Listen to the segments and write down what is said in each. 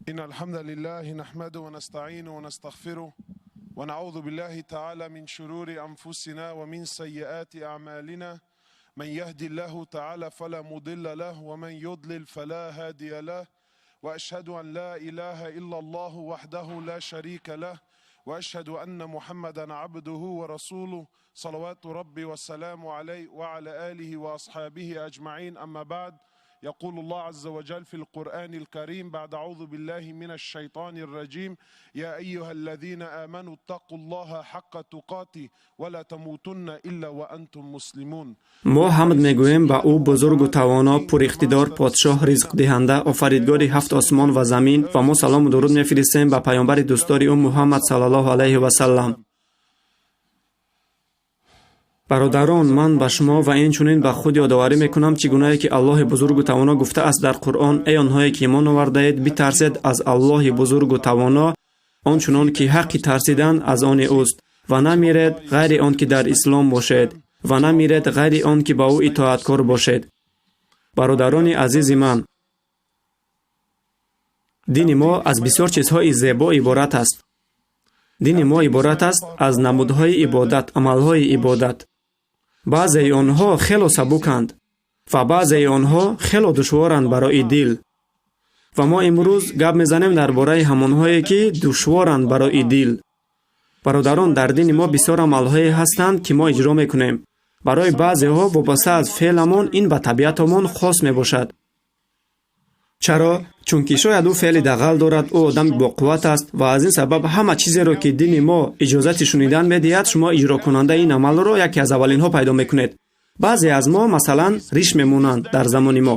إن الحمد لله نحمده ونستعينه ونستغفره ونعوذ بالله تعالى من شرور أنفسنا ومن سيئات أعمالنا من يهدي الله تعالى فلا مضل له ومن يضلل فلا هادي له وأشهد أن لا إله إلا الله وحده لا شريك له وأشهد أن محمدا عبده ورسوله صلوات ربي والسلام عليه وعلى آله وأصحابه أجمعين أما بعد يقول الله عز وجل في القرآن الكريم بعد أعوذ بالله من الشيطان الرجيم يا أيها الذين آمنوا اتقوا الله حق تقاته ولا تموتن إلا وأنتم مسلمون. Мо ҳамд мегӯем ба ӯ, бузургу тавоно, пуриқтидор, подшоҳ, ризқдиҳанда, офаридгори ҳафт осмон ва замин, ва мо салому дуруд мефиристем ба паёмбари дӯстдори ӯ, Муҳаммад саллаллоҳу алайҳи васаллам. Бародарон, ман ба шумо ва инчунин ба худ ёдоварӣ мекунам, чӣ гунае ки Аллоҳи бузургу тавоно гуфтааст дар Қуръон: «Эй онҳое ки имон овардаед, битарсед аз Аллоҳи бузургу тавоно, он чунон ки ҳаққи тарсидан аз они ӯст, ва намиред ғайри он ки дар ислом бошед, ва намиред ғайри он ки ба ӯ итоаткор бошед». Бародарони азизи ман, дини мо аз бисёр чизҳои зебо иборат аст. Дини мо иборат аст аз намудҳои ибодат, амалҳои ибодат. Баъзеи онҳо хело сабуканд ва баъзеи онҳо хело душворанд барои дил. Ва мо имрӯз гап мезанем дар бораи ҳамонҳое, ки душворанд барои дил. Бародарон, дар дини мо бисёр амалҳое ҳастанд, ки мо иҷро мекунем. Барои баъзеҳо вобаста аз феъламон ин ба табиатамон хос мебошад. Чаро? Чунки шояд ӯ феъли дағал дорад, ӯ одами боқувват аст ва аз ин сабаб ҳама чизеро, ки дини мо иҷозати шунидан медиҳад, шумо иҷрокунандаи ин амалро яке аз аввалинҳо пайдо мекунед. Баъзе аз мо, масалан, риш мемонанд. Дар замони мо,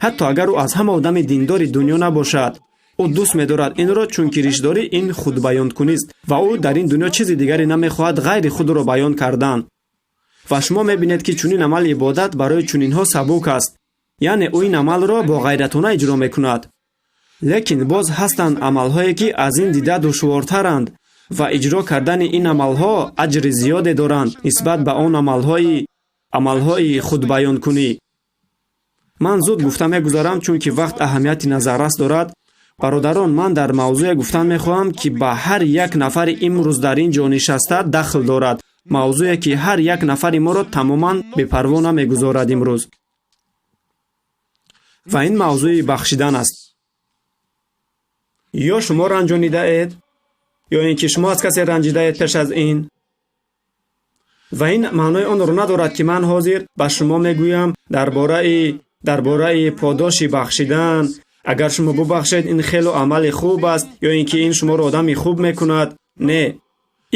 ҳатто агар ӯ аз ҳама одами диндори дунё набошад, ӯ дӯст медорад инро, чунки ришдорӣ ин худбаёнкунист ва ӯ дар ин дунё чизи дигаре намехоҳад ғайри худро баён кардан. Ва шумо мебинед, ки чунин амали ибодат барои чунинҳо сабук аст, яъне ӯ ин амалро бо ғайратона иҷро мекунад. Лекин боз ҳастанд амалҳое, ки аз ин дида душвортаранд ва иҷро кардани ин амалҳо аҷри зиёде доранд нисбат ба он амалҳои худбаёнкунӣ. Ман зуд гуфта мегузарам, чунки вақт аҳамияти назаррас дорад. Бародарон, ман дар мавзӯе гуфтан мехоҳам, ки ба ҳар як нафари имрӯз дар ин ҷо нишаста дахл дорад, мавзӯе, ки ҳар як нафари моро тамоман бепарво намегузорад имрӯз. Ва ин мавзӯи бахшидан аст. Ё шумо ранҷонидаед, ё ин ки шумо аз касе ранҷидаед пеш аз ин. Ва ин маънои онро надорад, ки ман ҳозир ба шумо мегӯям дар бораи подоши бахшидан. Агар шумо бубахшед, ин хело амали хуб аст ё ин ки ин шуморо одами хуб мекунад. Не,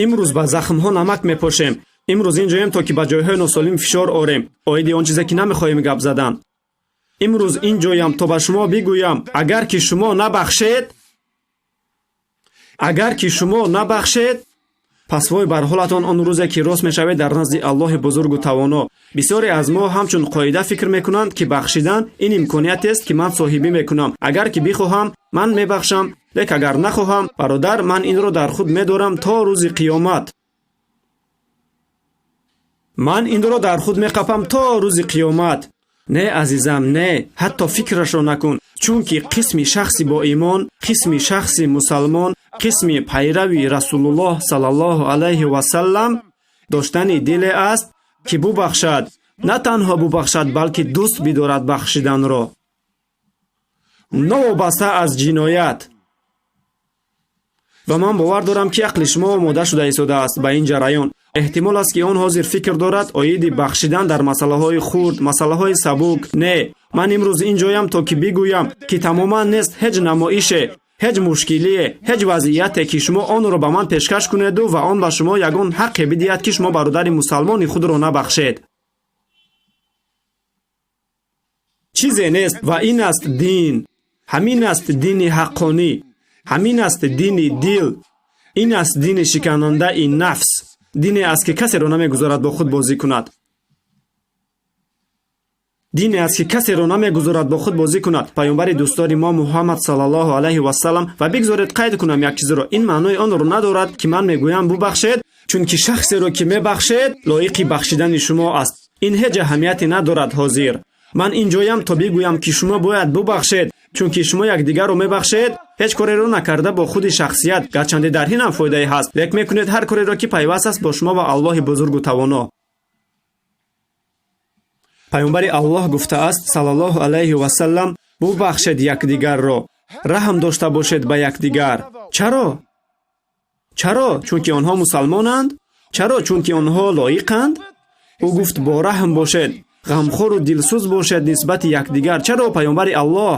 имрӯз ба захмҳо намак мепошем. Имрӯз ин ҷоем, то ки ба ҷойҳои носолим фишор орем оиди он чизе, ки намехоҳем гап задан. Имрӯз ин ҷоям, то ба шумо бигӯям: агар ки шумо набахшед, агар ки шумо набахшед, пас вой бар ҳолатон он рӯзе, ки рост мешавед дар назди Аллоҳи бузургу тавоно. Бисёре аз мо ҳамчун қоида фикр мекунанд, ки бахшидан ин имкониятест, ки ман соҳибӣ мекунам. Агар ки бихоҳам, ман мебахшам, лек агар нахоҳам, бародар, ман инро дар худ медорам то рӯзи қиёмат. Ман инро дар худ меқапам то рӯзи қиёмат. Не, азизам, не, ҳатто фикрашро накун, чунки қисми шахси боимон, қисми шахси мусалмон, қисми пайрави Расулуллоҳ саллаллоҳу алайҳи васаллам доштани диле аст, ки бубахшад. На танҳо бубахшад, балки дӯст бидорад бахшиданро, новобаста аз ҷиноят. Ва ман бовар дорам, ки ақли шумо омода шуда истодааст ба ин ҷараён. Эҳтимол аст, ки он ҳозир фикр дорад оиди бахшидан дар масъалаҳои хурд, масъалаҳои сабук. Не, ман имрӯз ин ҷоям, то ки бигӯям, ки тамоман нест ҳеҷ намоише, ҳеҷ мушкилие, ҳеҷ вазъияте, ки шумо онро ба ман пешкаш кунеду ва он ба шумо ягон ҳаққе бидиҳад, ки шумо бародари мусалмони худро набахшед. Чизе нест. Ва ин аст дин, ҳамин аст дини ҳаққонӣ, ҳамин аст дини дил, ин аст дини шиканандаи нафс, дине аст, ки касеро намегузорад бо худ бозӣ кунад, дине аст, ки касеро намегузорад бо худ бозӣ кунад. Паёмбари дӯстдори мо, Муҳаммад саллаллоҳу алайҳи васалам. Ва бигзоред қайд кунам як чизро: ин маънои онро надорад, ки ман мегӯям бубахшед, чунки шахсеро, ки мебахшед, лоиқи бахшидани шумо аст. Ин ҳеҷ аҳамияте надорад. Ҳозир ман ин ҷоям, то бигӯям, ки шумо бояд бубахшед. Чунки шумо якдигарро мебахшед, ҳеҷ кореро накарда бо худи шахсият, гарчанде дар ҳин ҳам фоидае ҳаст, лек мекунед ҳар кореро, ки пайваст аст бо шумо ва Аллоҳи бузургу тавоно. Паёмбари Аллоҳ гуфтааст саллаллоҳу алайҳи васаллам: бубахшед якдигарро, раҳм дошта бошед ба якдигар. Чаро? Чаро? Чунки онҳо мусалмонанд? Чаро? Чунки онҳо лоиқанд? Ӯ гуфт: бо раҳм бошед, ғамхору дилсӯз бошед нисбати якдигар. Чаро, паёмбари Аллоҳ?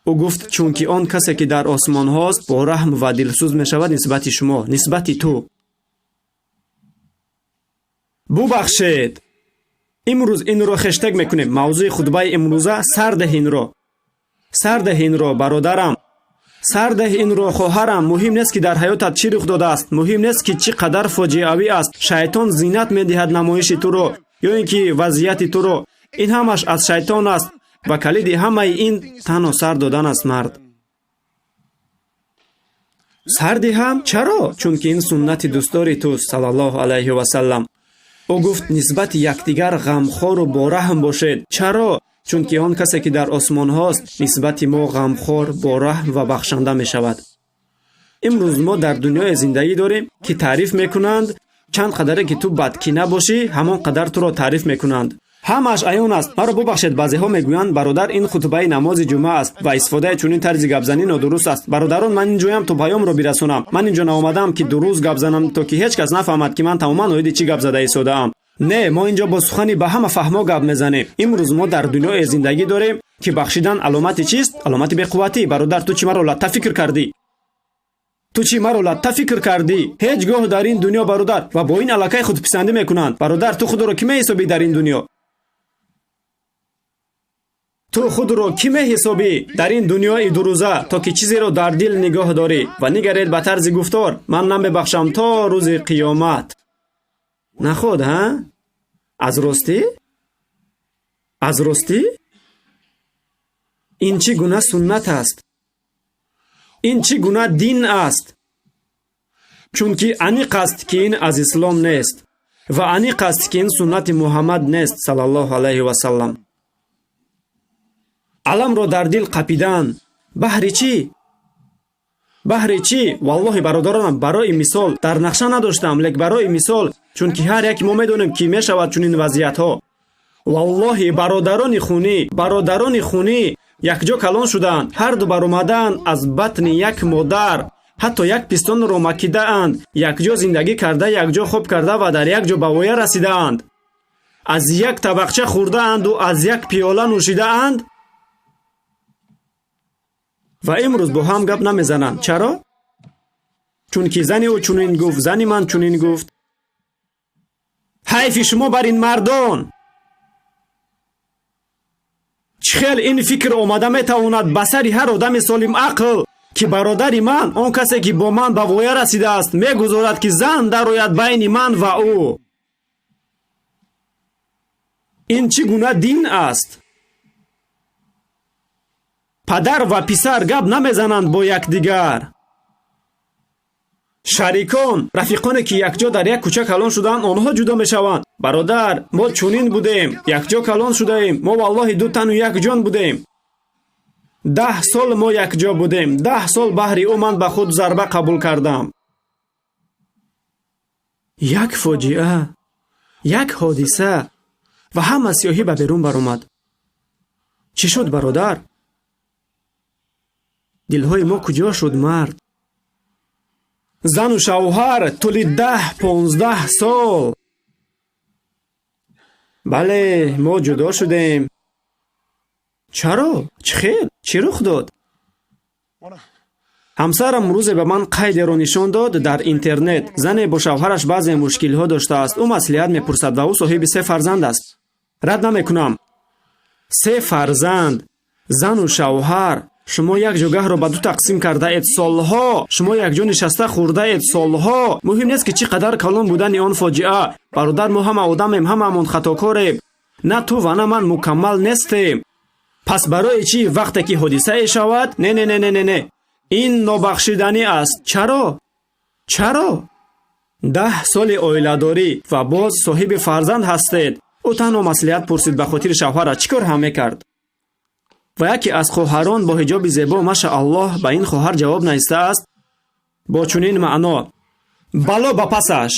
Ӯ гуфт: чунки он касе, ки дар осмонҳост, бо раҳм ва дилсӯз мешавад нисбати шумо, нисбати ту. Бубахшед. Имрӯз инро хештег мекунем. Мавзӯи хутбаи имрӯза: сардеҳ инро. Сардеҳ инро, бародарам. Сардеҳ инро, хоҳарам. Муҳим нест, ки дар ҳаётат чӣ рух додааст, муҳим нест, ки чӣ қадар фоҷиавӣ аст. Шайтон зинат медиҳад намоиши туро ё ин ки вазъияти туро. Ин ҳамаш аз шайтон аст ва калиди ҳамаи ин танҳо сар додан аст, мард. Сар диҳам? Чаро? Чунки ин суннати дӯстдори туст саллаллоҳу алайҳи васаллам. Ӯ гуфт: нисбати якдигар ғамхору бораҳм бошед. Чаро? Чунки он касе, ки дар осмонҳост, нисбати мо ғамхор, бораҳм ва бахшанда мешавад. Имрӯз мо дар дунёе зиндагӣ дорем, ки таъриф мекунанд. Чанд қадаре ки ту бадкина бошӣ, ҳамон қадар туро таъриф мекунанд. Ҳамааш аён аст. Маро бубахшед, баъзеҳо мегӯянд: бародар, ин хутбаи намози ҷумъа аст ва истифодаи чунин тарзи гапзанӣ нодуруст аст. Бародарон, ман инҷоям то паёмро бирасонам. Ман инҷо наомадаам, ки дуруст гап занам, то ки ҳеҷ кас нафаҳмад, ки ман тамоман оиди чӣ гап зада истодаам. Не, мо инҷо бо сухани ба ҳама фаҳмо гап мезанем. Имрӯз мо дар дунёе зиндагӣ дорем, ки бахшидан аломати чист? Аломати беқувватӣ. Бародар, ту чӣ маро латта фикр кардӣ? Ту чӣ маро латта фикр кардӣ? Ҳеҷ гоҳ дар ин дунё, бародар, ва бо ин аллакай худписандӣ мекунанд. Бародар, ту худро кӣ меҳисобӣ дар ин дунё? Ту худро кӣ меҳисобӣ дар ин дунёи дурӯза, то ки чизеро дар дил нигоҳ дорӣ? Ва нигаред ба тарзи гуфтор: ман намебахшам то рӯзи қиёмат. Наход, ҳа? Аз ростӣ? Аз ростӣ? Ин чӣ гуна суннат аст? Ин чӣ гуна дин аст? Чунки аниқ аст, ки ин аз ислом нест ва аниқ аст, ки ин суннати Муҳаммад нест саллаллоҳу алайҳи васаллам. Аламро дар дил қапидан баҳри чӣ? Баҳри чӣ? Валлоҳи, бародаронам, барои мисол дар нақша надоштам, лек барои мисол, чунки ҳар яке мо медонем, ки мешавад чунин вазъиятҳо. Валлоҳи, бародарони хунӣ, бародарони хунӣ якҷо калон шудаанд, ҳарду баромадаанд аз батни як модар, ҳатто як пистонро макидаанд, якҷо зиндагӣ карда, якҷо хоб карда ва дар як ҷо ба воя расидаанд, аз як табақча хӯрдаанду аз як пиёла нӯшидаанд ва имрӯз бо ҳам гап намезананд. Чаро? Чунки зани ӯ чунин гуфт, зани ман чунин гуфт. Ҳайфи шумо бар ин мардон! Чӣ хел ин фикр омада метавонад ба сари ҳар одами солим ақл, ки бародари ман, он касе, ки бо ман ба воя расидааст, мегузорад, ки зан дарояд байни ман ва ӯ? Ин чӣ гуна дин аст? Падар ва писар гап намезананд бо якдигар. Шарикон, рафиқоне, ки якҷо дар як кӯча калон шудаанд, онҳо ҷудо мешаванд. Бародар, мо чунин будем, якҷо калон шудаем, мо валлоҳи ду тану як ҷон будем. 10 сол мо якҷо будем, 10 сол баҳри ӯ ман ба худ зарба қабул кардам. Як фоҷиа, як ҳодиса ва ҳама сиёҳӣ ба берун баромад. Чӣ шуд, бародар? Дилҳои мо куҷо шуд, мард? Зану шавҳар тӯли 10-15 сол. Бале, мо ҷудо шудем. Чаро? Чӣ хел? Чӣ рух дод? Ҳамсарам рӯзе ба ман қайдеро нишон дод дар интернет. Зане бо шавҳараш баъзе мушкилҳо доштааст. Ӯ маслиҳат мепурсад ва ӯ соҳиби се фарзанд аст. Рад намекунам. Се фарзанд, зану шавҳар. Шумо як ҷогаҳро ба ду тақсим кардаед солҳо, шумо якҷо нишаста хӯрдаед солҳо. Муҳим нест, ки чӣ қадар калон будани он фоҷиа. Бародар, мо ҳама одамем, ҳамаамон хатокорем. На ту ва на ман мукаммал нестем. Пас барои чӣ вақте ки ҳодисае шавад, не, не, не, не, не, не, ин нобахшиданӣ аст? Чаро? Чаро? 10 соли оиладорӣ ва боз соҳиби фарзанд ҳастед. Ӯ танҳо маслиҳат пурсид ба хотири шавҳараш чӣ кор ҳам мекард. Ва яке аз хоҳарон бо ҳиҷоби зебо, машааллоҳ, ба ин хоҳар ҷавоб навистааст бо чунин маъно: бало ба пасаш.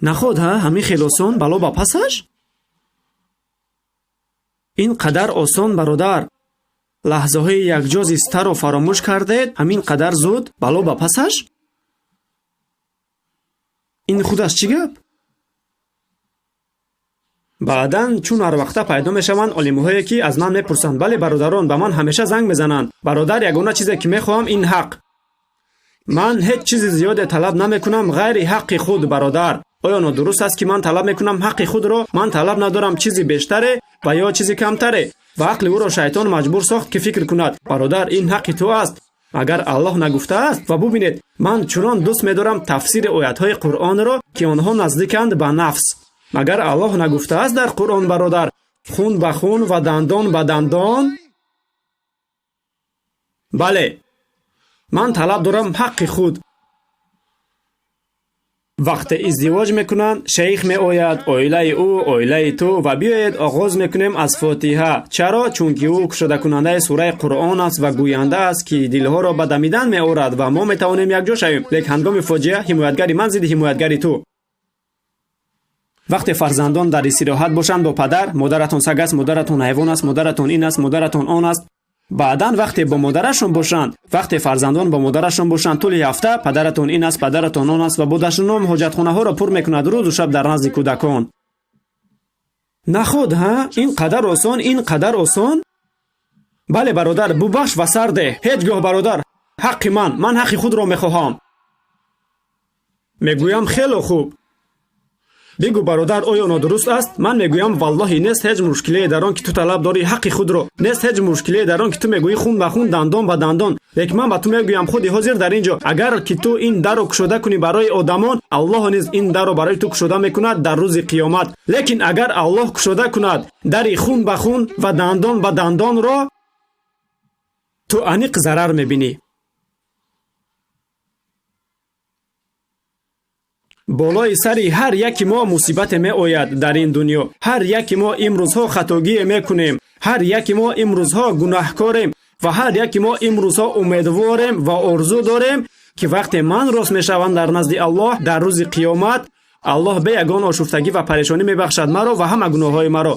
Наход, ҳа, ҳамин хел осон, бало ба пасаш? Ин қадар осон, бародар. Лаҳзаҳои якҷо зистаро фаромӯш кардед, ҳамин қадар зуд бало ба пасаш? Ин худаш чӣ гап? Баъдан чун ҳар вақта пайдо мешаванд олимҳое, ки аз ман мепурсанд: бале, бародарон, ба ман ҳамеша занг мезананд. Бародар, ягона чизе ки мехоҳам ин ҳақ. Ман ҳеҷ чизи зиёде талаб намекунам ғайри ҳаққи худ, бародар. Оё нодуруст аст, ки ман талаб мекунам ҳаққи худро? Ман талаб надорам чизи бештаре ва ё чизи камтаре. Ва ақли ӯро шайтон маҷбур сохт, ки фикр кунад: бародар, ин ҳаққи ту аст. Агар Аллоҳ нагуфтааст. Ва бубинед, ман чунон дӯст медорам тафсири оятҳои Қуръонро, ки онҳо наздиканд ба нафс. Магар Аллоҳ нагуфтааст дар Қуръон, бародар, хун ба хун ва дандон ба дандон? Бале, ман талаб дорам ҳаққи худ. Вақте издивоҷ мекунанд, шейх меояд, оилаи ӯ, оилаи ту, ва биёед оғоз мекунем аз Фотиҳа. Чаро? Чунки ӯ кушодакунандаи сураи Қуръон аст ва гӯянда аст, ки дилҳоро ба дамидан меорад ва мо метавонем якҷо шавем. Лек ҳангоми фоҷиа ҳимоятгари ман зидди ҳимоятгари ту. Вақте фарзандон дар истироҳат бошанд бо падар, модаратон саг аст, модаратон ҳайвон аст, модаратон ин аст, модаратон он аст. Баъдан вақте бо модарашон бошанд, вақте фарзандон бо модарашон бошанд тӯли ҳафта, падаратон ин аст, падаратон он аст ва бо дашном ҳоҷатхонаҳоро пур мекунад рӯзу шаб дар назди кӯдакон. Наход, ҳа? Ин қадар осон, ин қадар осон? Бале, бародар, бубахш ва сар деҳ. Ҳеҷ гоҳ, бародар, ҳаққи ман, ман ҳаққи худро мехоҳам. Мегӯям хело хуб. Бигӯ, бародар, оё нодуруст аст? Ман мегӯям валлоҳи нест ҳеҷ мушкилие дар он, ки ту талаб дорӣ ҳаққи худро. Нест ҳеҷ мушкилие дар он, ки ту мегӯӣ хун ба хун, дандон ба дандон. Лек ман ба ту мегӯям худи ҳозир дар ин ҷо, агар ки ту ин дарро кушода кунӣ барои одамон, Аллоҳ низ ин дарро барои ту кушода мекунад дар рӯзи қиёмат. Лекин агар Аллоҳ кушода кунад дари хун ба хун ва дандон ба дандонро, ту аниқ зарар мебинӣ. Болои сари ҳар яки мо мусибате меояд дар ин дунё. Ҳар яки мо имрӯзҳо хатогие мекунем, ҳар яки мо имрӯзҳо гунаҳкорем ва ҳар яки мо имрӯзҳо умедворем ва орзу дорем, ки вақте ман рост мешавам дар назди Аллоҳ дар рӯзи қиёмат, Аллоҳ бе ягон ошуфтагӣ ва парешонӣ мебахшад маро ва ҳама гуноҳҳои маро.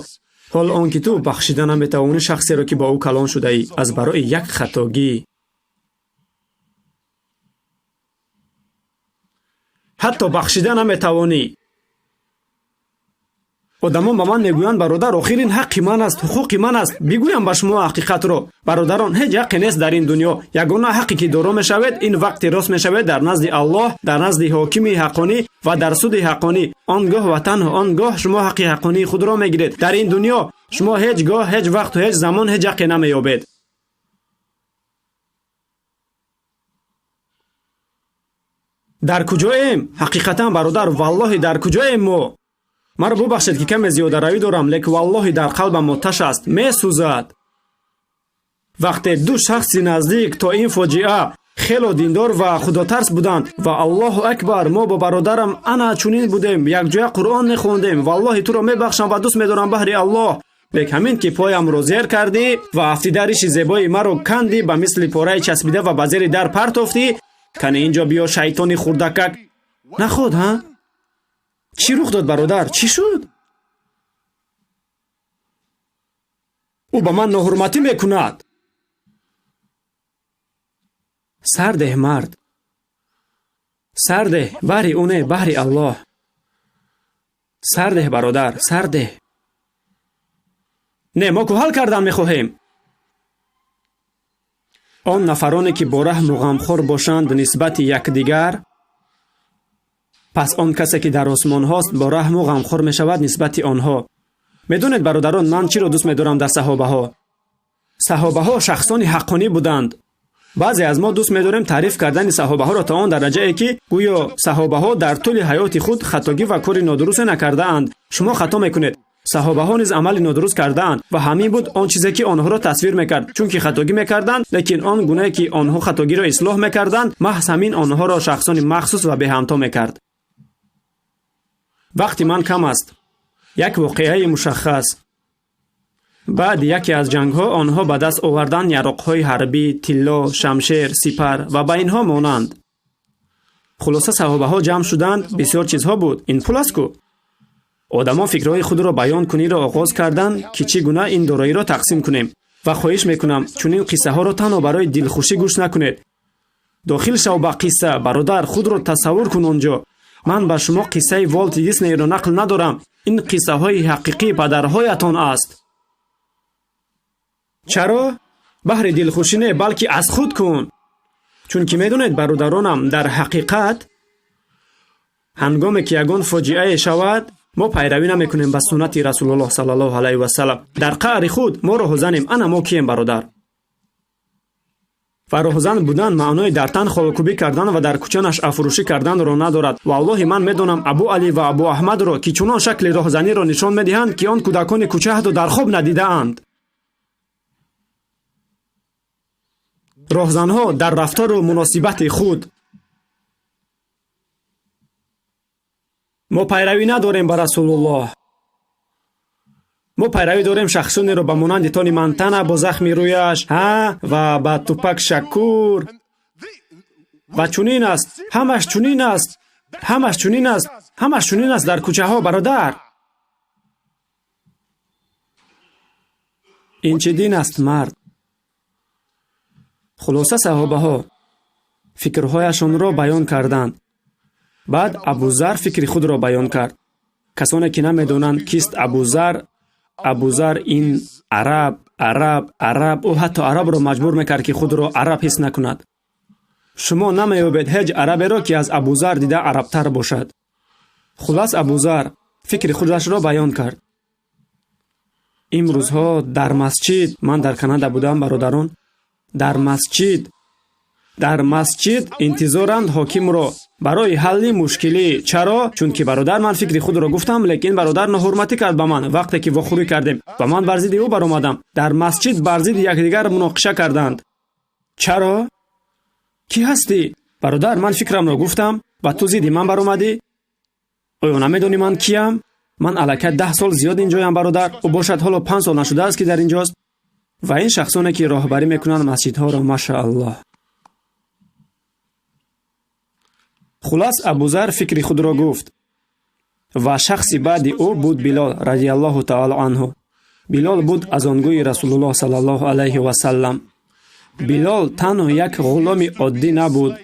Ҳол он ки ту бахшида наметавонӣ шахсеро, ки бо ӯ калон шудаӣ, аз барои як хатогӣ. Ҳатто бахшида наметавонӣ. Одамон ба ман мегӯянд: бародар, охир ин ҳаққи ман аст, ҳуқуқи ман аст. Бигӯям ба шумо ҳақиқатро, бародарон, ҳеҷ ҳаққе нест дар ин дунё. Ягона ҳаққе ки доро мешавед, ин вақте рост мешавед дар назди Аллоҳ, дар назди ҳокими ҳаққонӣ ва дар суди ҳаққонӣ. Он гоҳ ва танҳо он гоҳ шумо ҳаққи ҳаққонии худро мегиред. Дар ин дунё шумо ҳеҷ гоҳ, ҳеҷ вақту ҳеҷ замон ҳеҷ ҳаққе намеёбед. Дар куҷоем? Ҳақиқатан, бародар, валлоҳи дар куҷоем мо? Маро бубахшед, ки каме зиёдаравӣ дорам, лек валлоҳи дар қалбам оташ аст, месӯзад. Вақте ду шахси наздик то ин фоҷиа хело диндор ва худотарс буданд ва Аллоҳу акбар, мо бо бародарам ана чунин будем, якҷоя Қуръон мехондем, валлоҳи туро мебахшам ва дӯст медорам баҳри Аллоҳ. Лек ҳамин ки поямро зер кардӣ ва афтида риши зебои маро кандӣ, ба мисли пораи часпида ва ба зери дар партофтӣ, кане инҷо биё, шайтони хурдакак. Наход, ҳа? Чӣ рух дод, бародар? Чӣ шуд? Ӯ ба ман ноҳурматӣ мекунад. Сардеҳ, мард, сардеҳ, баҳри ӯ не, баҳри Аллоҳ. Сардеҳ, бародар, сардеҳ. Не, мо ку ҳал кардан мехоҳем. Он нафароне, ки бо раҳму ғамхор бошанд нисбати якдигар, пас он касе, ки дар осмонҳост, бо раҳму ғамхор мешавад нисбати онҳо. Медонед, бародарон, ман чиро дӯст медорам дар саҳобаҳо? Саҳобаҳо шахсони ҳаққонӣ буданд. Баъзе аз мо дӯст медорем таъриф кардани саҳобаҳоро то он дараҷае, ки гӯё саҳобаҳо дар тӯли ҳаёти худ хатогӣ ва кори нодурусе накардаанд. Шумо хато мекунед. Саҳобаҳо низ амали нодуруст кардаанд ва ҳамин буд он чизе, ки онҳоро тасвир мекард, чунки хатогӣ мекарданд, лекин он гунае, ки онҳо хатогиро ислоҳ мекарданд, маҳз ҳамин онҳоро шахсони махсус ва беҳамто мекард. Вақти ман кам аст. Як воқеаи мушаххас. Баъд яке аз ҷангҳо онҳо ба даст оварданд яроқҳои ҳарбӣ, тилло, шамшер, сипар ва ба инҳо монанд. Хулоса саҳобаҳо ҷамъ шуданд, бисёр чизҳо буд. Ин пул аст ку? Одамон фикрҳои худро баён куниро оғоз карданд, ки чӣ гуна ин дороиро тақсим кунем. Ва хоҳиш мекунам, чунин қиссаҳоро танҳо барои дилхушӣ гӯш накунед. Дохил шав ба қисса, бародар, худро тасаввур кун он ҷо. Ман ба шумо қиссаи Волт Диснейро нақл надорам. Ин қиссаҳои ҳақиқии падарҳоятон аст. Чаро? Баҳри дилхушӣ не, балки аз худ кун. Чунки медонед, бародаронам, дар ҳақиқат ҳангоме ки ягон фоҷиае шавад, мо пайравӣ намекунем ба суннати Расулуллоҳ саллаллоҳу алайҳи васаллам. Дар қаъри худ мо роҳзанем. Ана мо кием, бародар? Ва роҳзан будан маънои дар тан холкӯбӣ кардан ва дар кӯча нашъафурӯшӣ карданро надорад. Валлоҳи ман медонам Абу Алӣ ва Абу Аҳмадро, ки чунон шакли роҳзаниро нишон медиҳанд, ки он кӯдакони кӯча ҳатто дар хоб надидаанд. Роҳзанҳо дар рафтору муносибати худ. Мо пайравӣ надорем ба Расулуллоҳ. Мо пайравӣ дорем шахсонеро ба монанди Тони Монтана бо захми рӯяш, ҳа, ва ба Тупак Шакур. Ва чунин аст, ҳамаш чунин аст, ҳамаш чунин аст, ҳамаш чунин аст дар кӯчаҳо, бародар. Ин чӣ дин аст, мард? Хулоса саҳобаҳо фикрҳояшонро баён карданд. Баъд Абузар фикри худро баён кард. Касоне ки намедонанд кист Абузар, Абузар ин араб, араб, араб. Ӯ ҳатто арабро маҷбур мекард, ки худро араб ҳис накунад. Шумо намеёбед ҳеҷ араберо, ки аз Абузар дида арабтар бошад. Хулас Абузар фикри худашро баён кард. Имрӯзҳо дар масҷид, ман дар Канада будам, бародарон, дар масҷид интизоранд ҳокимро барои ҳалли мушкилӣ. Чаро? Чунки бародар, ман фикри худро гуфтам, лекин бародар ноҳурматӣ кард ба ман вақте ки вохӯрӣ кардем ва ман бар зидди ӯ баромадам. Дар масҷид бар зидди якдигар муноқиша карданд. Чаро? Кӣ ҳастӣ? Бародар, ман фикрамро гуфтам ва ту зидди ман баромадӣ? Оё намедонӣ ман киям? Ман аллакай 10 сол зиёд инҷоям, бародар. Ӯ бошад ҳоло 5 сол нашудааст, ки дар инҷост. Ва ин шахсоне, ки роҳбарӣ мекунанд масҷидҳоро, машааллоҳ. Хулас Абузар фикри худро гуфт ва шахси баъди ӯ буд Билол радиаллоҳу таоло анҳу. Билол буд аз онгӯи Расулуллоҳ саллаллоҳу алайҳи васаллам. Билол танҳо як ғуломи оддӣ набуд,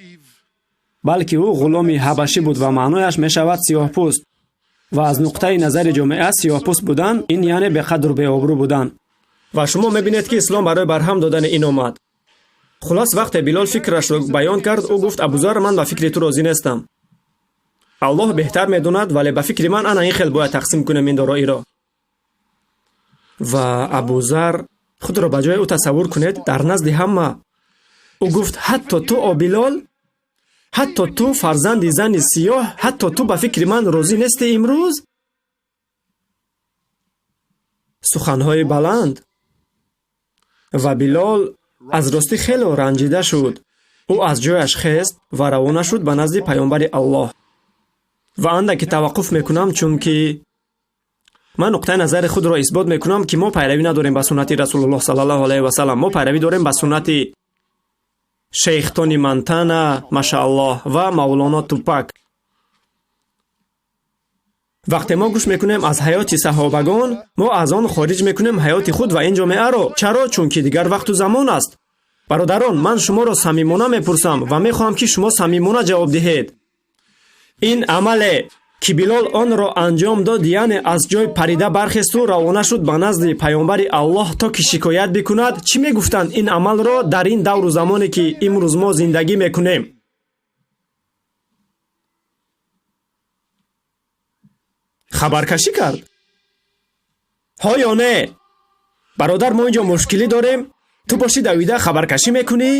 балки ӯ ғуломи ҳабашӣ буд ва маънояш мешавад сиёҳпӯст. Ва аз нуқтаи назари ҷомеа сиёҳпӯст будан ин яъне беқадру беобрӯ будан. Ва шумо мебинед, ки ислом барои барҳам додани ин омад. Хулас вақте Билол фикрашро баён кард, ӯ гуфт: Абузар, ман ба фикри ту розӣ нестам. Аллоҳ беҳтар медонад, вале ба фикри ман ана ин хел бояд тақсим кунем ин дороиро. Ва Абузар худро ба ҷои ӯ тасаввур кунед дар назди ҳама. Ӯ гуфт: ҳатто ту, о Билол, ҳатто ту фарзанди зани сиёҳ, ҳатто ту ба фикри ман розӣ нестӣ имрӯз? Суханҳои баланд. Ва Билол аз ростӣ хело ранҷида шуд. Ӯ аз ҷояш хест ва равона шуд ба назди паёмбари Аллоҳ. Ва андаке таваққуф мекунам, чунки ман нуқтаи назари худро исбот мекунам, ки мо пайравӣ надорем ба суннати Расулуллоҳ саллаллоҳу алайҳи васаллам. Мо пайравӣ дорем ба суннати шейх Тони Монтана, машааллоҳ, ва Мавлоно Тупак. Вақте мо гӯш мекунем аз ҳаёти саҳобагон, мо аз он хориҷ мекунем ҳаёти худ ва ин ҷомеаро. Чаро? Чунки дигар вақту замон аст. Бародарон, ман шуморо самимона мепурсам ва мехоҳам, ки шумо самимона ҷавоб диҳед. Ин амале, ки Билол онро анҷом дод, яъне аз ҷой парида бархесту равона шуд ба назди паёмбари Аллоҳ, то ки шикоят бикунад, чӣ мегуфтанд ин амалро дар ин давру замоне, ки имрӯз мо зиндагӣ мекунем? Хабаркашӣ кард? Ҳо ё не? Бародар, мо инҷо мушкилӣ дорем. Ту бошӣ давида хабаркашӣ мекунӣ?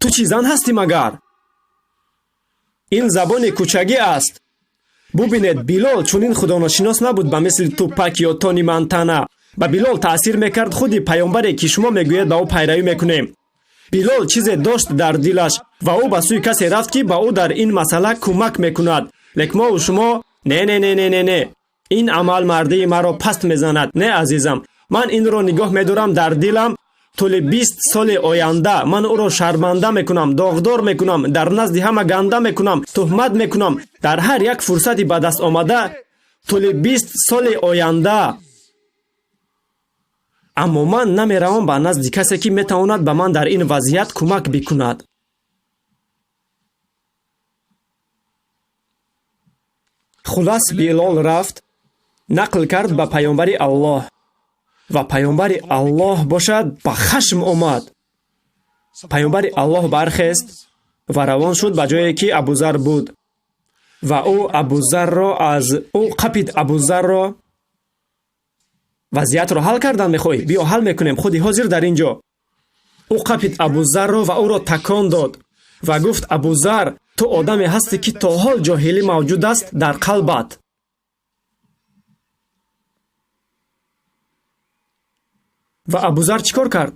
Ту чӣ зан ҳастӣ магар? Ин забони кӯчагӣ аст. Бубинед, Билол чунин худоношинос набуд ба мисли Тупак ё Тони Монтана. Ба Билол таъсир мекард худи паёмбаре, ки шумо мегӯед ба ӯ пайравӣ мекунем. Билол чизе дошт дар дилаш ва ӯ ба сӯи касе рафт, ки ба ӯ дар ин масъала кӯмак мекунад. Лек мову шумо не, не, не, не, не, не, ин амал мардии маро паст мезанад. Не, азизам, Ман инро нигоҳ медорам дар дилам тӯли 20 соли оянда. Ман ӯро шарманда мекунам, доғдор мекунам, дар назди ҳама ганда мекунам, туҳмат мекунам. Дар ҳар як фурсати ба даст омада тӯли 20 соли оянда. Аммо ман намеравам ба назди касе, ки метавонад ба ман дар ин вазъият кӯмак бикунад. Хулас Билол рафт, нақл кард ба паёмбари Аллоҳ ва паёмбари Аллоҳ бошад ба хашм омад. Паёмбари Аллоҳ бархест ва равон шуд ба ҷое ки Абузар буд ва ӯ Абузарро аз ӯ қапид. Абузарро вазъиятро ҳал кардан мехоҳӣ? Биё ҳал мекунем худи ҳозир дар ин ҷо. Ӯ қапид Абузарро ва ӯро такон дод ва гуфт: Абузар, ту одаме ҳастӣ, ки то ҳол ҷоҳилӣ мавҷуд аст дар қалбат. Ва Абузар чӣ кор кард?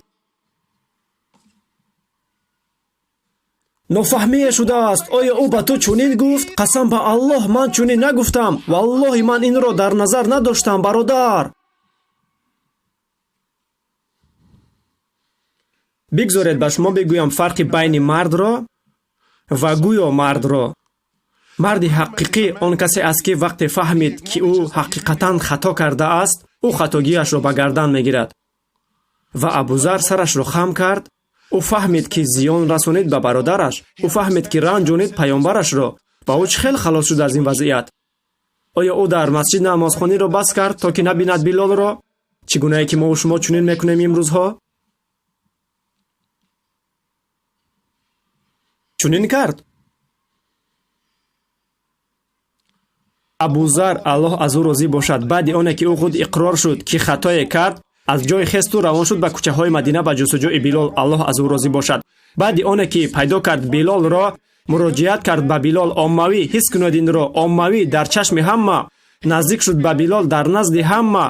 Нофаҳмие шудааст. Оё ӯ ба ту чунин гуфт? Қасам ба Аллоҳ, ман чунин нагуфтам. Валлоҳи, ман инро дар назар надоштам, бародар. Бигзоред ба шумо бигӯям фарқи байни мардро ва гӯё мардро. Марди ҳақиқӣ он касе аст, ки вақте фаҳмид, ки ӯ ҳақиқатан хато кардааст, ӯ хатогиашро ба гардан мегирад. Ва Абузар сарашро хам кард. Ӯ фаҳмид, ки зиён расонид ба бародараш. Ӯ фаҳмид, ки ранҷонид паёмбарашро. Ва ӯ чӣ хел халос шуд аз ин вазъият? Оё ӯ дар масҷид намозхониро бас кард, то ки набинад Билолро? Чӣ гунае ки мову шумо чунин мекунем имрӯзҳо? Чунин кард. Абузар, Аллоҳ аз ӯ розӣ бошад, баъди оне ки ӯ худ иқрор шуд, ки хатое кард, аз ҷои хесту равон шуд ба кӯчаҳои Мадина ба ҷустуҷӯи Билол, Аллоҳ аз ӯ розӣ бошад. Баъди оне ки пайдо кард Билолро, муроҷиат кард ба Билол оммавӣ. Ҳис кунед инро, оммавӣ, дар чашми ҳама. Наздик шуд ба Билол дар назди ҳама,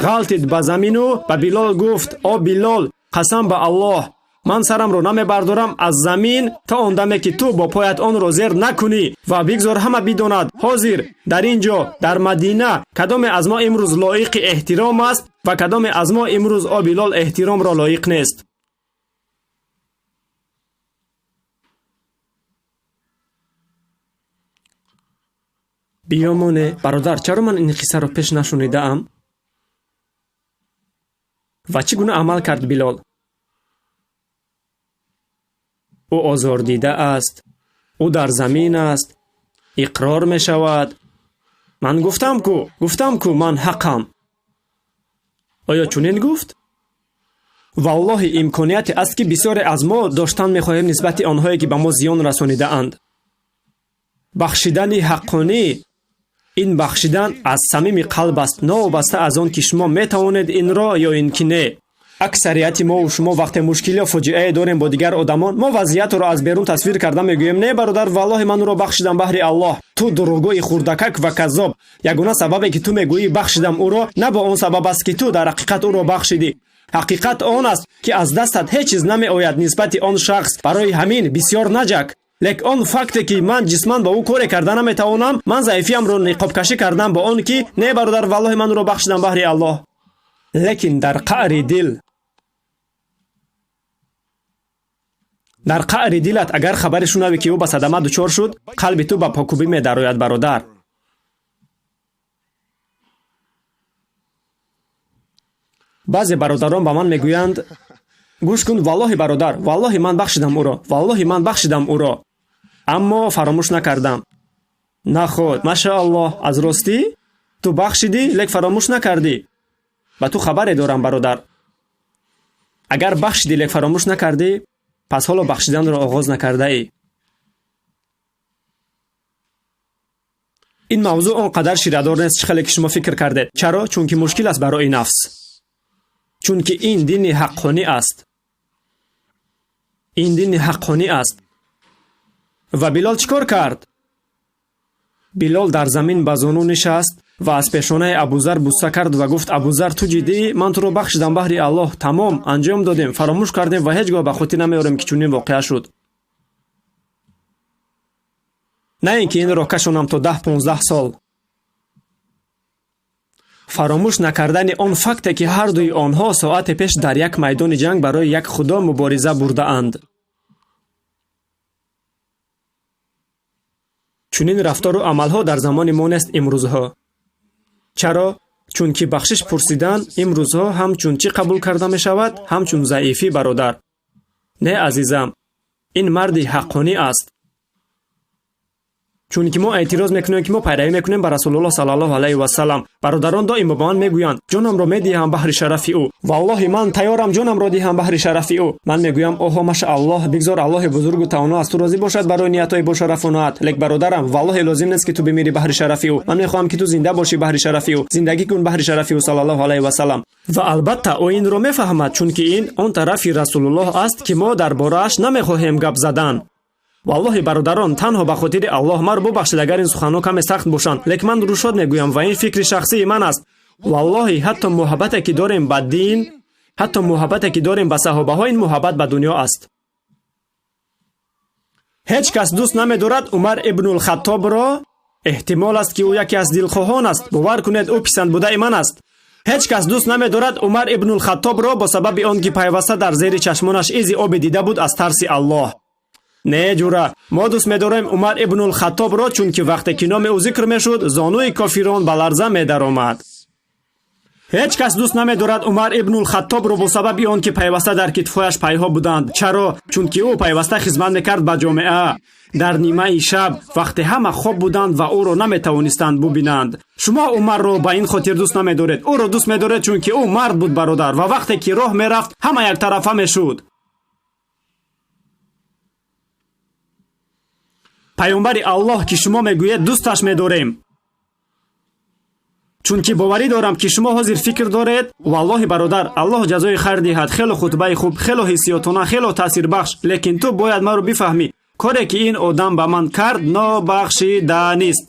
ғалтид ба замину ба Билол гуфт: О Билол, қасам ба Аллоҳ, ман сарамро намебардорам аз замин то он даме, ки ту бо поят онро зер накунӣ. Ва бигзор ҳама бидонад, ҳозир дар ин ҷо дар Мадина кадоме аз мо имрӯз лоиқи эҳтиром аст ва кадоме аз мо имрӯз, о Билол, эҳтиромро лоиқ нест. Биёмоне, бародар, чаро ман ин қиссаро пеш нашунидаам? Ва чӣ гуна амал кард Билол? Ӯ озордида аст, ӯ дар замин аст, иқрор мешавад. Ман гуфтам ку ман ҳақам. Оё чунин гуфт? Валлоҳи, имконияте аст, ки бисёре аз мо доштан мехоҳем нисбати онҳое, ки ба мо зиён расонидаанд. Бахшидани ҳаққонӣ ин бахшидан аз самими қалб аст, новобаста аз он ки шумо метавонед инро ё ин ки не. Аксарияти мову шумо вақте мушкил ё фоҷиае дорем бо дигар одамон, мо вазъиятро аз берун тасвир карда мегӯем: не, бародар, валлоҳи, ман ӯро бахшидам баҳри Аллоҳ. Ту дурӯғгӯи хурдакак ва каззоб. Ягона сабабе, ки ту мегӯӣ бахшидам ӯро, на бо он сабаб аст, ки ту дар ҳақиқат ӯро бахшидӣ. Ҳақиқат он аст, ки аз дастат ҳеҷ чиз намеояд нисбати он шахс. Барои ҳамин бисёр наҷак. Лек он факте, ки ман ҷисман ба ӯ коре карда наметавонам, ман заифиамро ниқобкашӣ кардам бо он ки не, бародар, валлоҳи, ман ӯро бахшидам баҳри Аллоҳ. Лекин дар қаъри дилат агар хабаре шунавӣ, ки ӯ ба садама дучор шуд, қалби ту ба покубӣ медарояд, бародар. Баъзе бародарон ба ман мегӯянд: гӯш кун, валлоҳи, бародар, валлоҳи, ман бахшидам ӯро, валлоҳи, ман бахшидам ӯро, аммо фаромӯш накардам. Наход, машааллоҳ, аз ростӣ ту бахшидӣ, лек фаромӯш накардӣ. Ба ту хабаре дорам, бародар. Агар бахшидӣ, лек фаромӯш накардӣ, пас ҳоло бахшиданро оғоз накардаӣ. Ин мавзӯъ он қадар ширадор нест, чӣ хеле ки шумо фикр кардед. Чаро? Чунки мушкил аст барои нафс, чунки ин дини ҳаққонӣ аст, ин дини ҳаққонӣ аст. Ва Билол чӣ кор кард? Билол дар замин ба зону нишаст ва аз пешонаи Абузар буса кард ва гуфт: Абузар, ту ҷиддӣ? Ман туро бахшидам баҳри Аллоҳ. Тамом, анҷом додем, фаромӯш кардем ва ҳеҷ гоҳ ба хотир намеорем, ки чунин воқеа шуд. На ин ки инро кашонам то 10-15 сол. Фаромӯш накардани он факте, ки ҳардуи онҳо соате пеш дар як майдони ҷанг барои як худо мубориза бурдаанд. Чунин рафтору амалҳо дар замони мо нест имрӯзҳо. Чаро? Чунки бахшиш пурсидан имрӯзҳо ҳамчун чӣ қабул карда мешавад? Ҳамчун заифӣ, бародар. Не, азизам, ин марди ҳаққонӣ аст. Чунки мо эътироз мекунем, ки мо пайравӣ мекунем ба Расулуллоҳ саллаллоҳу алайҳи васаллам. Бародарон доимо ба ман мегӯянд: ҷонамро медиҳам баҳри шарафи ӯ. Валлоҳи, ман тайёрам ҷонамро диҳам баҳри шарафи ӯ. Ман мегӯям: оҳо, машааллоҳ, бигзор Аллоҳи бузургу тавоно аз ту розӣ бошад барои ниятҳои бошарафонаат. Лек бародарам, валлоҳи, лозим нест, ки ту бимирӣ баҳри шарафи ӯ. Ман мехоҳам, ки ту зинда бошӣ баҳри шарафи ӯ. Зиндагӣ кун баҳри шарафи ӯ саллаллоҳу алайҳи васаллам. Ва албатта, ӯ инро мефаҳмад, чунки ин он тарафи Расулуллоҳ аст, ки мо дар борааш намехоҳем гап задан. Валлоҳи, бародарон, танҳо ба хотири Аллоҳ маро бубахшед, агар ин суханҳо каме сахт бошанд, лек ман рӯшод мегӯям ва ин фикри шахсии ман аст. Валлоҳи, ҳатто муҳаббате, ки дорем ба дин, ҳатто муҳаббате, ки дорем ба саҳобаҳо, ин муҳаббат ба дунё аст. Ҳеҷ кас дӯст намедорад Умар ибнулхаттобро. Эҳтимол аст, ки ӯ яке аз дилхоҳон аст. Бовар кунед, ӯ писандбудаи ман аст. Ҳеҷ кас дӯст намедорад Умар ибнулхаттобро бо сабаби он, ки пайваста дар зери чашмонаш изи оби дида буд аз тарси Аллоҳ. Не, ҷура, мо дӯст медорем Умар ибнулхаттобро, чунки вақте ки номи ӯ зикр мешуд, зонуи кофирон ба ларза медаромад. Ҳеҷ кас дӯст намедорад Умар ибнулхаттобро бо сабаби он, ки пайваста дар китфҳояш пайҳо буданд. Чаро? Чунки ӯ пайваста хизмат мекард ба ҷомеа. Дар нимаи шаб, вақте ҳама хоб буданд ва ӯро наметавонистанд бубинанд. Шумо Умарро ба ин хотир дӯст намедоред. Ӯро дӯст медоред, чунки ӯ мард буд, бародар, ва вақте ки роҳ мерафт, ҳама яктарафа мешуд. Паёмбари Аллоҳ, ки шумо мегӯед дӯсташ медорем, чунки боварӣ дорам, ки шумо ҳозир фикр доред: валлоҳи, бародар, Аллоҳ ҷазои хайр диҳад, хело хутбаи хуб, хело ҳиссиётона, хело таъсирбахш, лекин ту бояд маро бифаҳмӣ, коре ки ин одам ба ман кард, нобахшиданист.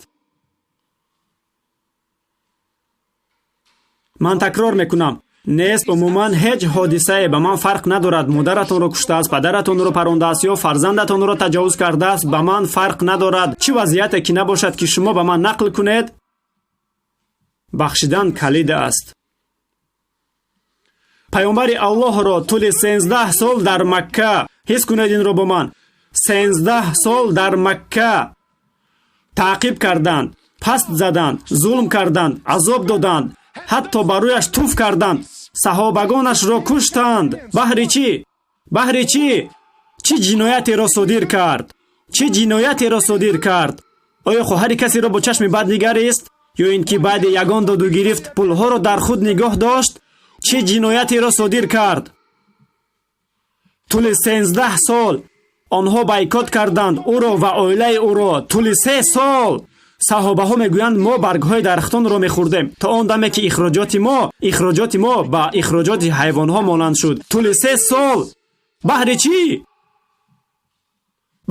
Ман такрор мекунам: нест умуман ҳеҷ ҳодисае ба ман фарқ надорад. Модаратонро куштааст, падаратонро парондааст ё фарзандатонро таҷовуз кардааст, ба ман фарқ надорад. Чӣ вазъияте ки набошад, ки шумо ба ман нақл кунед, бахшидан калид аст. Паёмбари Аллоҳро тӯли 13 сол дар Макка, ҳис кунед инро бо ман, 13 сол дар Макка таъқиб карданд, паст заданд, зулм карданд, азоб доданд, ҳатто ба рӯяш туф карданд, саҳобагонашро куштанд. Баҳри чӣ? Баҳри чӣ? Чӣ ҷиноятеро содир кард? Чӣ ҷиноятеро содир кард? Оё хоҳари касеро бо чашми бад нигарист? Ё ин ки баъди ягон доду гирифт пулҳоро дар худ нигоҳ дошт? Чӣ ҷиноятеро содир кард? Тӯли 13 сол онҳо байкот карданд ӯро ва оилаи ӯро. Тӯли 3 сол саҳобаҳо мегӯянд: мо баргҳои дарахтонро мехӯрдем, то он даме ки ихроҷоти мо ба ихроҷоти ҳайвонҳо монанд шуд. Тӯли 3 сол. Баҳри чӣ?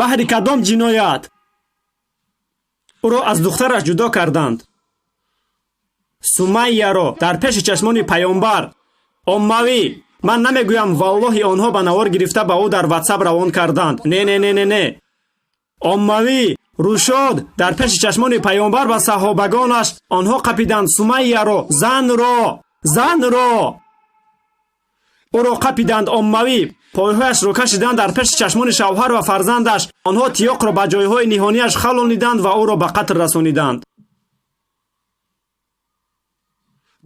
Баҳри кадом ҷиноят? Ӯро аз духтараш ҷудо карданд, Сумайяро, дар пеши чашмони паёмбар. Оммавӣ. Ман намегӯям, валлоҳи, онҳо ба навор гирифта ба ӯ дар ватсап равон карданд. Не, не, не, не, не. Оммавӣ рӯшод дар пеши чашмони паёмбар ва саҳобагонаш онҳо қапиданд Сумайяро, занро, занро ӯро қапиданд оммавӣ, пойҳояшро кашиданд дар пеши чашмони шавҳар ва фарзандаш. Онҳо тиёқро ба ҷойҳои ниҳонияш халониданд ва ӯро ба қатл расониданд.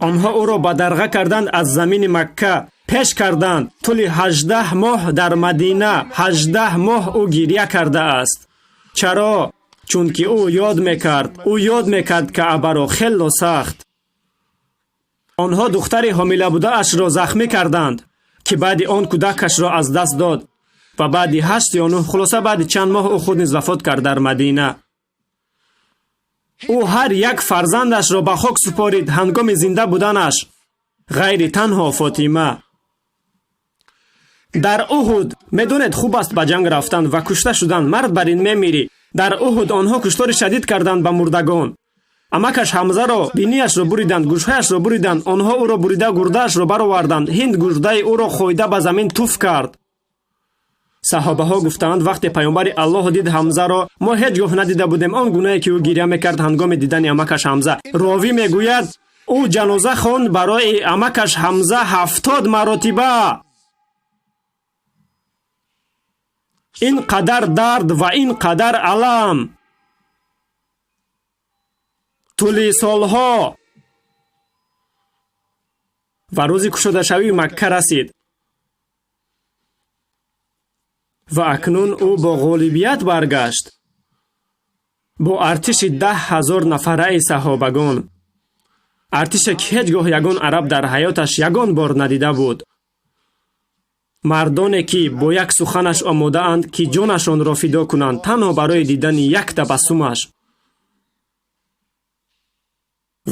Онҳо ӯро бадарға карданд аз замини Макка, пеш карданд. Тӯли 18 моҳ дар Мадина, 18 моҳ ӯ гиря кардааст. Чаро? Чунки ӯ ёд мекард, ӯ ёд мекард Каъбаро хело сахт. Онҳо духтари ҳомилабудаашро захмӣ карданд, ки баъди он кӯдакашро аз даст дод ва баъди 8 ё 9, хулоса, баъди чанд моҳ ӯ худ низ вафот кард дар Мадина. Ӯ ҳар як фарзандашро ба хок супорид ҳангоми зинда буданаш, ғайри танҳо Фотима. Дар Уҳуд, медонед, хуб аст ба ҷанг рафтан ва кушта шудан, мард бар ин мемирӣ. Дар Уҳуд онҳо куштори шадид карданд ба мурдагон. Амакаш Ҳамзаро бинияшро буриданд, гӯшҳояшро буриданд. Онҳо ӯро бурида гурдаашро бароварданд. Ҳинд гурдаи ӯро хӯйда ба замин туф кард. Саҳобаҳо гуфтаанд: вақте паёмбари Аллоҳ дид Ҳамзаро, мо ҳеҷ гоҳ надида будем он гунае, ки ӯ гиря мекард ҳангоми дидани амакаш Ҳамза. Ровӣ мегӯяд: Ӯ ҷаноза хонд барои амакаш Ҳамза 70 маротиба. Ин қадар дард ва ин қадар алам. Тӯли солҳо. Ва рӯзи кушодашавии Макка расид. Ва акнун ӯ бо ғолибият баргашт. Бо артиши 10 000 нафараи саҳобагон. Артише ки ҳеҷ гоҳ ягон араб дар ҳаёташ ягон бор надида буд. Мардоне ки бо як суханаш омодаанд ки ҷонашонро фидо кунанд танҳо барои дидани як табассумаш.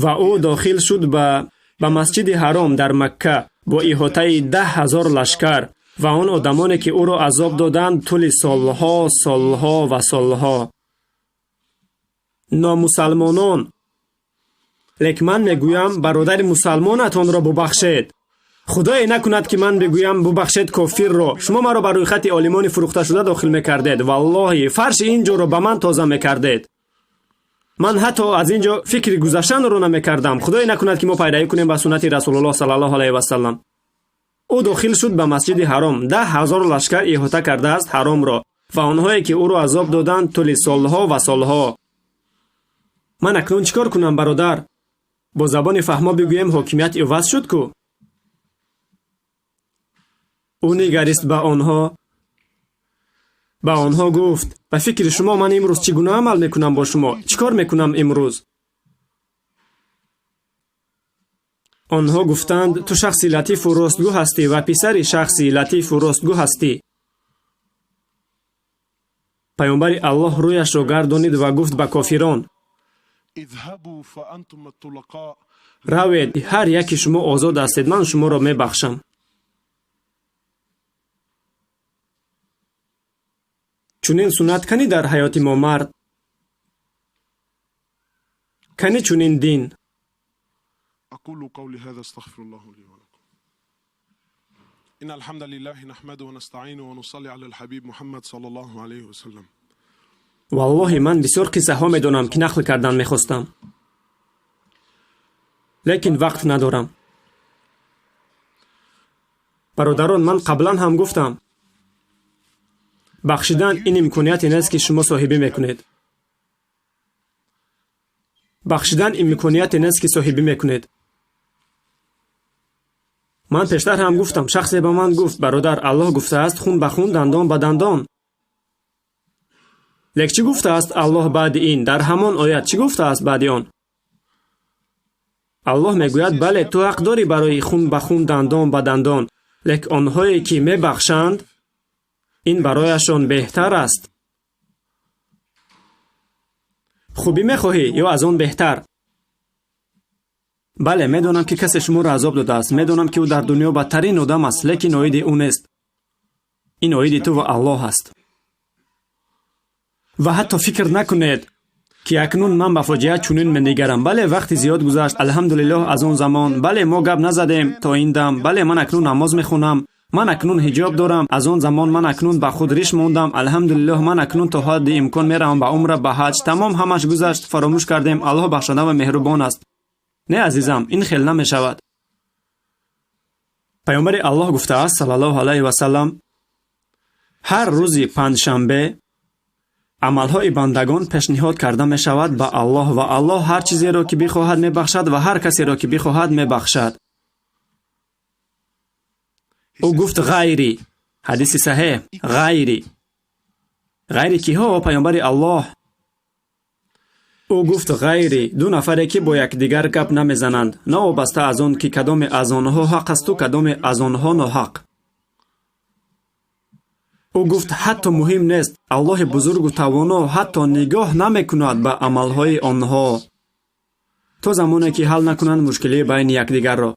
Ва ӯ дохил шуд ба масҷиди ҳаром дар Макка бо иҳотаи 10 000 лашкар ва он одамоне ки ӯро азоб доданд тӯли солҳо, солҳо ва солҳо. Номусалмонон. Лек ман мегӯям бародари мусалмонатонро бубахшед. Худое накунад ки ман бигӯям бубахшед кофирро. Шумо маро ба рӯйхати олимони фурӯхташуда дохил мекардед. Валлоҳи, фарши ин ҷоро ба ман тоза мекардед. Ман ҳатто аз ин ҷо фикри гузаштанро намекардам. Худое накунад ки мо пайравӣ кунем ба суннати Расулуллоҳ саллаллоҳу алайҳи васаллам. Ӯ дохил шуд ба масҷиди ҳаром. 10 000 лашкар иҳота кардааст ҳаромро ва онҳое ки ӯро азоб доданд тӯли солҳо ва солҳо. Ман акнун чӣ кор кунам, бародар? Бо забони фаҳмо бигӯем ҳокимият иваз шуд ку? Ӯ нигарист ба онҳо. Ба онҳо гуфт: ба фикри шумо ман имрӯз чӣ гуна амал мекунам бо шумо? Чӣ кор мекунам имрӯз? Онҳо гуфтанд: ту шахси латифу ростгӯ ҳастӣ ва писари шахси латифу ростгӯ ҳастӣ. Паёмбари Аллоҳ рӯяшро гардонид ва гуфт ба кофирон: равед, ҳар яки шумо озод ҳастед, ман шуморо мебахшам. Чунин суннат кани дар ҳаёти мо мард? Кани чунин дин? أقول قولي هذا استغفر الله لي ولكم. إن الحمد لله نحمده ونستعينه ونصلي على الحبيب محمد صلى الله عليه وسلم. Валлоҳи ман бисёр қиссаҳо медонам ки нақл кардан мехостам. Лекин вақт надорам. Бародарон, ман қаблан ҳам гуфтам. Бахшидан ин имконияте нест ки шумо соҳибӣ мекунед. Бахшидан имконияте нест ки соҳибӣ мекунед. Ман пештар ҳам гуфтам, шахсе ба ман гуфт: бародар, Аллоҳ гуфтааст хун ба хун, дандон ба дандон. Лек чӣ гуфтааст Аллоҳ баъди ин? Дар ҳамон оят чӣ гуфтааст баъди он? Аллоҳ мегӯяд: бале, ту ҳақ дорӣ барои хун ба хун, дандон ба дандон. Лек онҳое ки мебахшанд, ин барояшон беҳтар аст. Хубӣ мехоҳӣ ё аз он беҳтар? Бале, медонам ки касе шуморо азоб додааст, медонам ки ӯ дар дунё бадтарин одам аст, лекин оиди ӯ нест. Ин оиди ту ва Аллоҳ аст. Ва ҳатто фикр накунед ки акнун ман ба фоҷиа чунин менигарам. Бале, вақти зиёд гузашт, алҳамдулиллоҳ аз он замон. Бале, мо гап назадем то ин дам. Бале, ман акнун намоз мехонам. Ман акнун ҳиҷоб дорам. Аз он замон ман акнун ба худ риш мондам. Алҳамдулиллоҳ ман акнун то ҳадди имкон меравам ба умра, ба ҳаҷ. Тамом, ҳамаш гузашт, фаромӯш кардем. Аллоҳ бахшанда ва меҳрубон аст. Не, азизам, ин хел намешавад. Паёмбари Аллоҳ гуфтааст саллаллоҳу алайҳи васаллам: ҳар рӯзи панҷшанбе амалҳои бандагон пешниҳод карда мешавад ба Аллоҳ ва Аллоҳ ҳар чизеро ки бихоҳад мебахшад ва ҳар касеро ки бихоҳад мебахшад. Ӯ гуфт ғайри. Ҳадиси саҳеҳ. Ғайри. Ғайри киҳо, паёмбари Аллоҳ? Ӯ гуфт ғайри ду нафаре ки бо якдигар гап намезананд, новобаста аз он ки кадоме аз онҳо ҳақ асту кадоме аз онҳо ноҳақ. Ӯ гуфт ҳатто муҳим нест, Аллоҳи бузургу тавоно ҳатто нигоҳ намекунад ба амалҳои онҳо то замоне ки ҳал накунанд мушкилии байни якдигарро,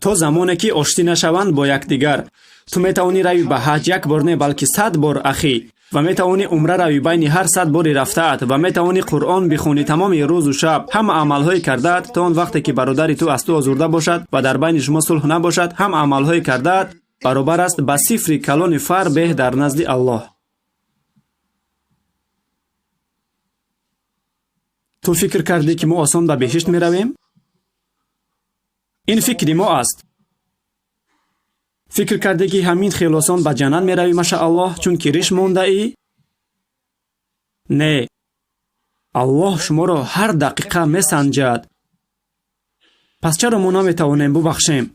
то замоне ки оштӣ нашаванд бо якдигар. Ту метавонӣ равӣ ба ҳаҷ як бор не, балки 100 бор, ахӣ, ва метавонӣ умра равӣ байни ҳар 100 бори рафтаат, ва метавонӣ Қуръон бихонӣ тамоми рӯзу шаб, ҳама амалҳои кардаат то он вақте ки бародари ту аз ту озурда бошад ва дар байни шумо сулҳ набошад, ҳама амалҳои кардаат баробар аст ба сифри калони фарбеҳ дар назди Аллоҳ. Ту фикр кардӣ, ки мо осон ба беҳишт меравем? Ин фикри мо аст. Фикр кардӣ, ки ҳамин хел осон ба ҷаннат меравӣ, машааллоҳ, чунки риш мондаӣ? Не, Аллоҳ шуморо ҳар дақиқа месанҷад. Пас чаро мо наметавонем бубахшем?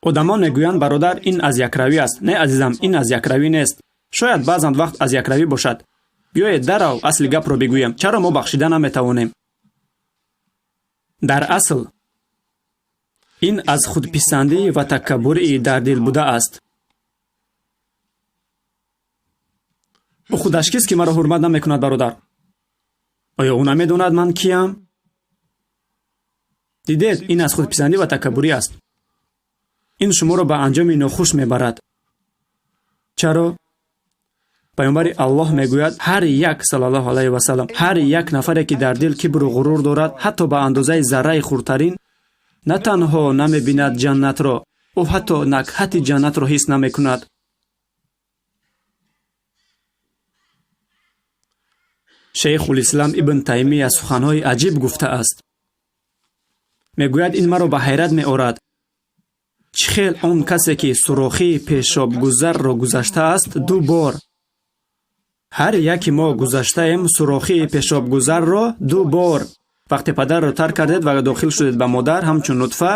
Одамон мегӯянд: «Бародар, ин аз якравӣ аст». Не, азизам, ин аз якравӣ нест. Шояд баъзан вақт аз якравӣ бошад. Биёед, дарав асли гапро бигӯем. Чаро мо бахшида наметавонем? Дар асл ин аз худписандӣ ва такаббурии дар дил буда аст. Ӯ худаш кист, ки маро ҳурмат намекунад, бародар? Оё ӯ намедонад, ман киям? Дидед, ин аз худписандӣ ва такаббурӣ аст. Ин шуморо ба анҷоми нохуш мебарад. Чаро Паёмбари Аллоҳ мегӯяд, ҳар як, саллаллоҳу алайҳи васаллам, ҳар як нафаре, ки дар дил кибру ғурур дорад, ҳатто ба андозаи зарраи хурдтарин, на танҳо намебинад ҷаннатро, ӯ ҳатто накҳати ҷаннатро ҳис намекунад. Шейхулислам Ибн Таймия суханҳои аҷиб гуфтааст. Мегӯяд, ин маро ба ҳайрат меорад, чӣ хел он касе, ки сурохии пешобгузарро гузаштааст ду бор. Ҳар яки мо гузаштаем сурохии пешобгузарро ду бор. Вақте падарро тарк кардед ва дохил шудед ба модар ҳамчун нутфа.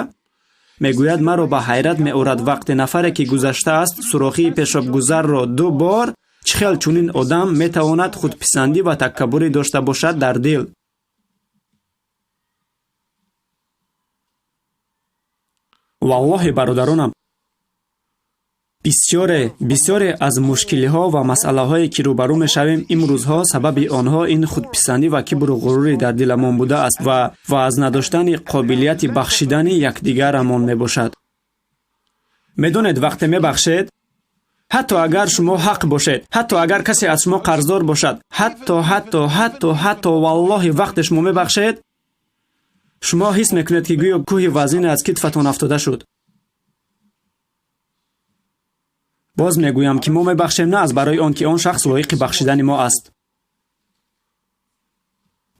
Мегӯяд, маро ба ҳайрат меорад, вақте нафаре, ки гузаштааст сурохии пешобгузарро ду бор, чӣ хел чунин одам метавонад худписандӣ ва такаббурӣ дошта бошад дар дил. Валлоҳи, бародаронам, бисёре аз мушкилиҳо ва масъалаҳое, ки рӯбарӯ мешавем имрӯзҳо, сабаби онҳо ин худписандӣ ва кибру ғурури дар диламон будааст ва аз надоштани қобилияти бахшидани якдигарамон мебошад. Медонед, вақте мебахшед, ҳатто агар шумо ҳақ бошед, ҳатто агар касе аз шумо қарздор бошад, ҳатто ҳатто ҳатто ҳатто, валлоҳи, вақте шумо мебахшед, шумо ҳис мекунед, ки гӯё кӯҳи вазине аз китфатон афтода шуд. Боз мегӯям, ки мо мебахшем на аз барои он, ки он шахс лоиқи бахшидани мо аст.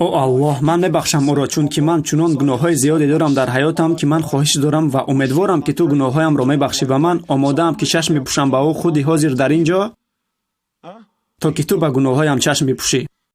О Аллоҳ, ман мебахшам ӯро, чунки ман чунон гуноҳҳои зиёде дорам дар ҳаётам, ки ман хоҳиш дорам ва умедворам, ки ту гуноҳҳоямро мебахшӣ, ва ман омодаам, ки чашм бипӯшам ба ӯ худи ҳозир дар ин ҷо, то ки ту ба гуноҳҳоям чашм бипӯшӣ.